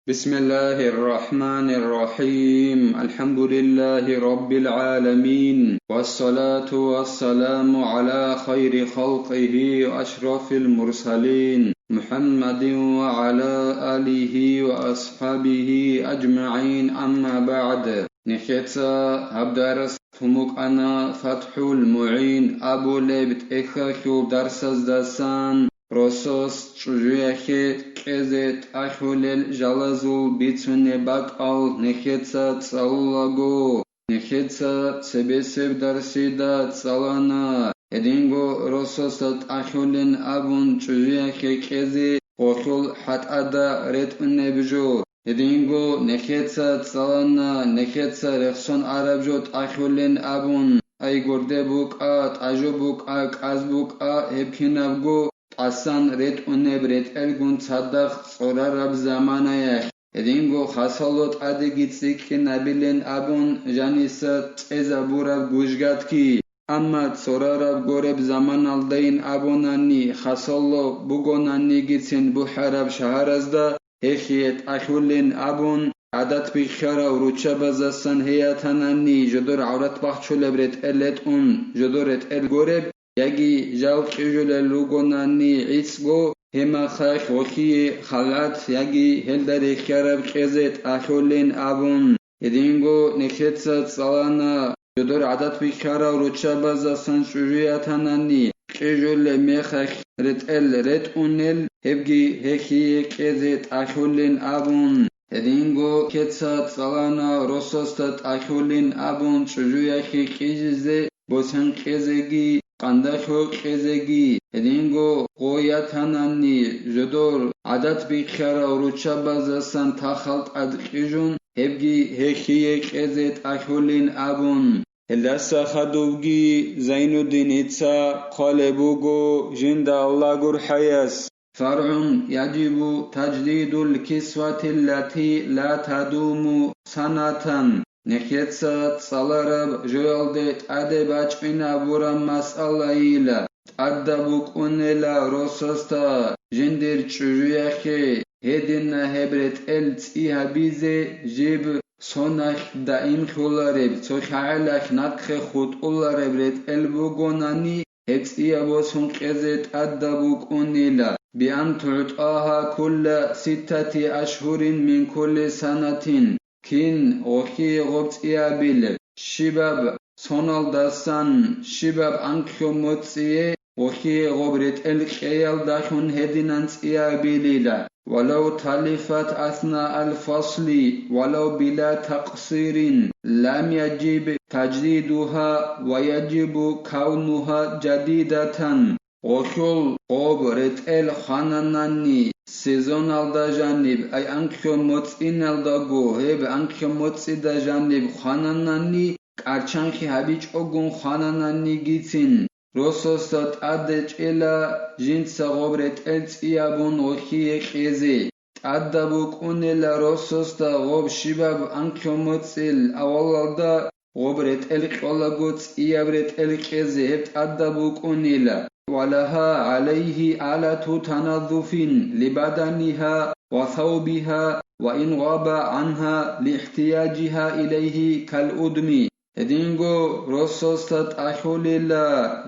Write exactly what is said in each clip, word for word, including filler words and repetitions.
بسم الله الرحمن الرحيم. الحمد لله رب العالمين. والصلاة والسلام على خير خلقه وأشرف المرسلين محمد وعلى آله وأصحابه أجمعين. أما بعد. Нехеца гьаб дарс тумукъана ФатхӀул МугӀин абулеб тӀехьалъул дарсаздасан. Росас чӀужуялъе кьезе тӀахьулел жалазул бицунеб бакӀал нехеца цӀалулаго, нехеца цебесеб дарсида цӀалана, гьединго росасда тӀахьулин абун чӀужуялъе кьезе гъолъул хӀатӀада ретӀунеб жо. Гьединго нехеца цӀалана, нехеца рехсон араб жо тӀахьулин абун, ай гурде букӀа, тӀажу букӀа, кӀаз букӀа, гьеб кинабго тӀасан ретӀунеб ретӀелгун цадахъ цӀорараб заманаялъ. Гьединго хасало тӀадеги цӀикӀкӀинабилин абун жаниса цӀезабураб гужгатги. Амма цӀорараб гореб заманалдайин абунани, хасало бугонанигицин бухӀараб шагьаразда, гьехие тӀахьулин абун, гӀадат бихьарав руччабаздасан гьей ятанани, жодор гӀаврат бахчулеб ретӀел ретӀун, жодор ретӀел гореб, яги жал кьижулел ругонани гӀицӀго, гьемахалъ гъолъие халгӀат яги гьелда рехьараб кьезе тӀахьулин абун. Гьединго нехеца цӀалана, жодор гӀадат бихьарав руччабаздасан чӀужу ятанани, кьижулеб мехалъ ретӀел ретӀунел, гьебги гьехие кьезе тӀахьулин абун. Гьединго нехеца цӀалана росасда тӀахьулин абун чӀужуялъе кьижизе, босен кьезеги, къандалъо кьезеги, гьединго гъо ятанани, жодор гӀадат бихьарав руччабаздасан тахал тӀад кьижун, гьебги гьехие кьезе тӀахьулин абун. Гьелдаса хадубги Зайнуддиница хъвалеб буго жинда Аллагь гурхӀаяс: فرع يجب تجديد الكسوة التي لا تدوم سنة. Нехеца цӀалараб жоялде тӀаде бачӀинабураб масъалайила. ТӀадаб букӀунела росасда жиндир чӀужуяхъе гьедина гьеб ретӀел цӀи гьабизе, жиб соналъ даимлъулареб, цо хӀагӀалалъ нахъе хутӀулареб ретӀел бугонани, гьеб цӀияб босун кьезе тӀадаб букӀунила, بأن تعطاها كل ستة أشهر من كل سنة. Кин гъолъие гъоб цӀиябилеб, щибаб соналдасан щибаб анкьго моцӀие гъолъие гъоб ретӀел кьеялдалъун гьединан цӀиябилила. ولو تلفت أثناء الفصل ولو بلا تقصير لم يجب تجديدها ويجب كونها جديدة. Гъолъул гъоб ретӀел хвананани сезоналда жаниб, ай анкьго моцӀиналдаго, гьеб анкьго моцӀида жаниб хвананани, кӀарчанлъи гьабичӀогун хванананигицин, росасда тӀаде чӀела жинца гъоб ретӀел цӀиябун гъолъие кьезе. ТӀадаб букӀунела росасда гъоб щибаб анкьго моцӀил авалалда гъоб ретӀел кьолаго цӀияб ретӀел кьезе гьеб тӀадаб букӀунила. ولها عليه آلة تنظف لبدنها وثوبها وإن غاب عنها لاحتياجها إليه كالأدم. Гьединго росасда тӀахьулила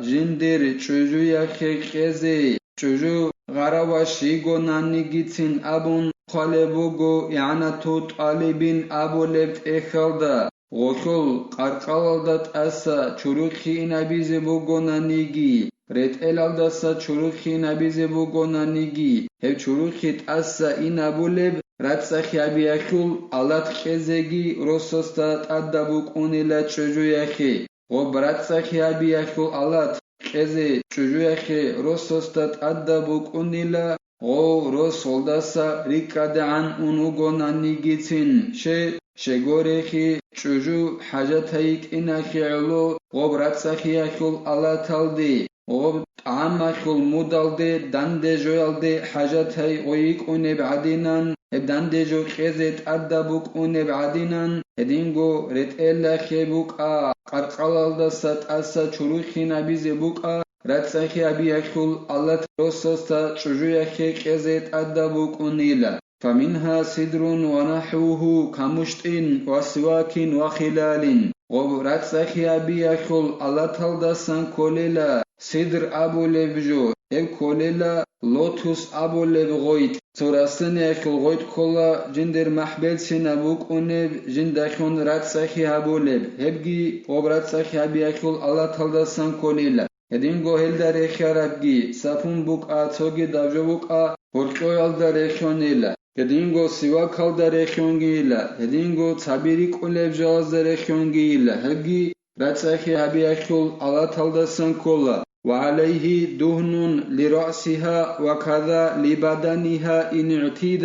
жиндир чӀужуяхъе кьезе, чӀужу гъараваш йигонанигицин абун хъвалеб буго ИгӀанату ТӀалибин абулеб тӀехьалда. Гъолъул къаркъалалда тӀаса чурухъе инабизе бугонаниги, ретӀелалдаса чурухъе инабизе бугонаниги, гьеб чурухъе тӀаса инабулеб рацӀцӀалъиябиялъул алат кьезеги росасда тӀадаб букӀунила чӀужуяхъе. Гъоб рацӀцӀалъиябиялъул алат кьезе чӀужуяхъе росасда тӀадаб букӀунила, гъов рос гъолдаса рикӀкӀадегӀан ун вугонанигицин, ще, щегорехи, чӀужу хӀажатайи кӀиналъе гӀоло гъоб рацӀцӀалъиялъул алаталде, гъоб тӀагӀамалъул мудалде, дандежоялде хӀажатай гъой йикӀунеб гӀадинан, гьеб дандежо кьезе тӀадаб букӀунеб гӀадинан, гьединго ретӀелалъе букӀа, къаркъалалдаса тӀаса чурухъинабизе букӀа, рацӀцӀалъиябиялъул алат росасда чӀужуяхъе кьезе тӀадаб букӀунила. فمنها سدر ونحوه كمشط وسواك وخلال. Гъоб рацӀцӀахъи гьабиялъул алаталдасан кколела сидр абулеб жо, гьеб кколела лотус абулеб гъойтӀ. Цо растениялъул гъойтӀ ккола жиндир махӀбелцинаб букӀунеб, жиндалъун рацӀцӀахъи гьабулеб, гьебги гъоб рацӀцӀахъи гьабиялъул алаталдасан кколела. Гьединго гьелда рехиярабги сапун букӀа, цоги дабжо букӀа, гьоркьоялда рехионила. Гьединго сивакалда рехионгийила, гьединго цаби рикӀкӀунеб жалазда рехионгийила, гьебги рацӀцӀахъи гьабиялъул алаталдасан ккола. وعليه دهن لرأسها وكذا لبدنها إن اعتيد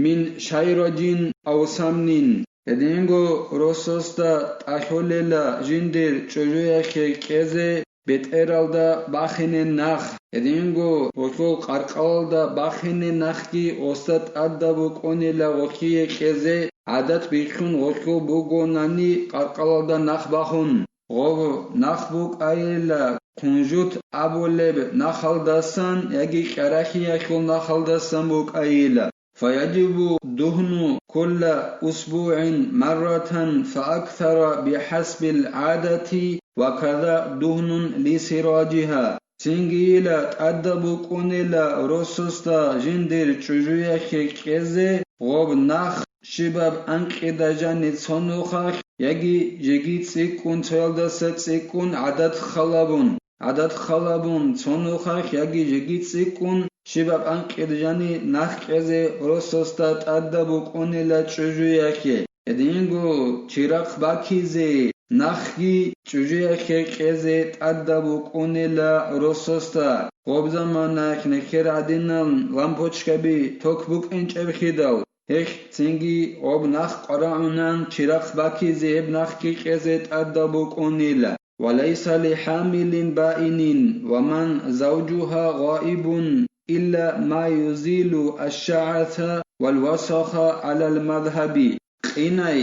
من شيرج أو سمن. Гьединго росасда тӀалъолела жиндир чӀужуялъе кьезе бетӀералда бахине нах, гьединго гьолъул къаркъалалда бахине нахги осда тӀадаб букӀунила гъолъие кьезе, гӀадат бихьун гъолъул бугонани къаркъалалда нах бахун. Гъов нах букӀайила кунжут абулеб нахалдасан яги кьарахиялъул нахалдасан букӀайила. فيجب دهن كل أسبوع مرة فأكثر بحسب العادة، وكذا دهن لسراجها. Цинги ила тӀадаб букӀунела росасда жиндир чӀужуялъе кьезе гъоб нах щибаб анкьида жани цо нухалъ яги жеги цӀикӀкӀун, цоялдаса цӀикӀкӀун гӀадат халабун. ГӀадат халабун цо нухалъ яги жеги цӀикӀкӀун щибаб анкьид жани нах кьезе росасда тӀадаб букӀунила чӀужуялъе. Гьединго чирахъ бакизе нахги чӀужуялъе кьезе тӀадаб букӀунила росасда. Гъоб заманаялъ нехер гӀадинал лампочкаби ток букӀинчӀебхидал, гьелъ цинги гъоб нах къварагӀунан чирахъ бакизе гьеб нахги кьезе тӀадаб букӀунила. وليس لحامل بائن ومن زوجها غائب إلا ما يزيل الشعث والوسخ على المذهب. Къинай,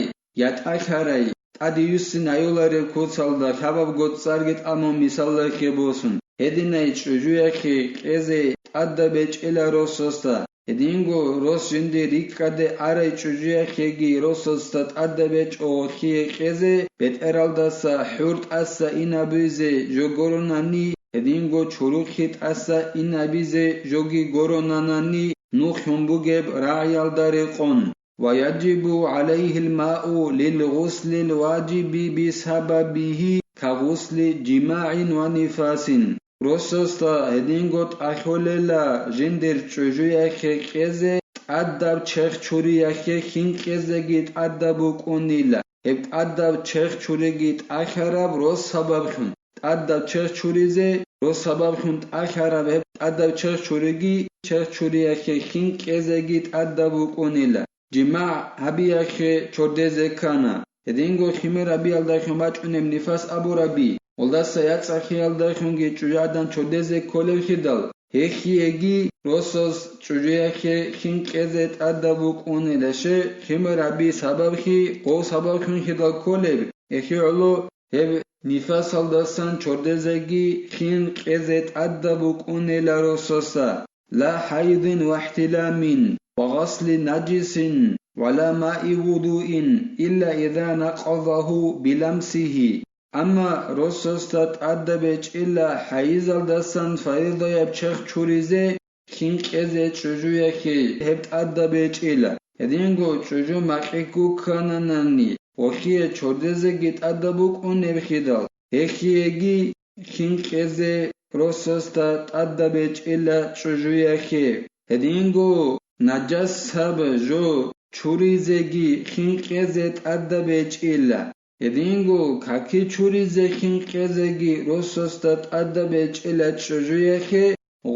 ятӀалъарай, тӀаде юссин айолареб куцалда лъабабго цӀарги тӀамун мисаллахъе босун, гьединай чӀужуялъе кьезе тӀадаб бечӀила росасда. Гьединго рос жинде рикӀкӀаде арай чӀужуялъеги росасда тӀадаб бечӀо гъолъие кьезе, бетӀералдаса хӀур тӀаса инабизе жо горонани, гьединго чурухъе тӀаса инабизе жоги горонанани, нухун бугеб рагӀиялда рекъон. ويجب عليه الماء للغسل الواجب بسببه كغسل جماع ونفاس. Росасда гьединго тӀалъолела жиндир чӀужуялъе кьезе тӀадаб черх чуриялъе хин кьезеги тӀадаб букӀунила. Гьеб тӀадаб черх чуриги тӀалъараб рос сабаблъун. ТӀадаб черх чуризе рос сабаблъун тӀалъараб гьеб тӀадаб черх чуриги черх чуриялъе хин кьезеги тӀадаб букӀунила. ЖимагӀ гьабиялъе чордезе ккана. Гьединго химер гьабиялдалъун бачӀунеб нифас абураби, гъолдаса яцӀахъиялдалъунги чӀужугӀадан чордезе кколевхидал, гьехиеги росас чӀужуялъе хин кьезе тӀадаб букӀунила, ще химер гьаби сабаблъи гъов сабаблъунхидал кколеб, гьехи гӀоло гьеб нифасалдасан чордезеги хин кьезе тӀадаб букӀунила росаса. لا حيض واحتلام وغسل نجس ولا ماء وضوء إلا إذا نقضه بلمسه. Амма росасда тӀадаб бечӀила хӀайизалдасан фаридаяб черх чуризе хин кьезе чӀужуялъе гьеб тӀадаб бечӀила. Гьединго чӀужу макьи гуккананани, гъолъие чордезеги тӀадаб букӀунебхидал, гьехиеги хин кьезе росасда тӀадаб бечӀила чӀужуялъе. Гьединго наджасаб жо чуризеги хин кьезе тӀадаб бечӀила. Гьединго каки чуризе хин кьезеги росасда тӀадаб бечӀила чӀужуялъе,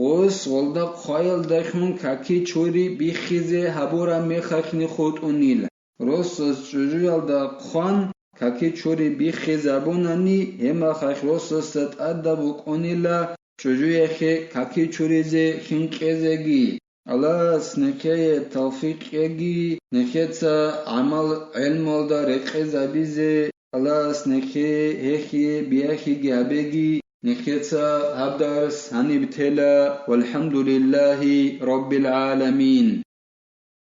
гъос гъолда хъваялдалъун каки чури биххизе гьабураб мехалъни хутӀунила. Росас чӀужуялда хъван, каки чури биххизабунани, гьебмехалъ росасда тӀадаб букӀунила чӀужуялъе каки чуризе хин кьезеги. Аллагьас нехее тавфикъ кьеги, нехеца гӀамал гӀелмуялда рекъезабизе, Аллагьас нехее гьехие биахиги гьабеги, нехеца гьаб дарс гьаниб тела, валхӀамдулиллагьи раббил гӀаламин.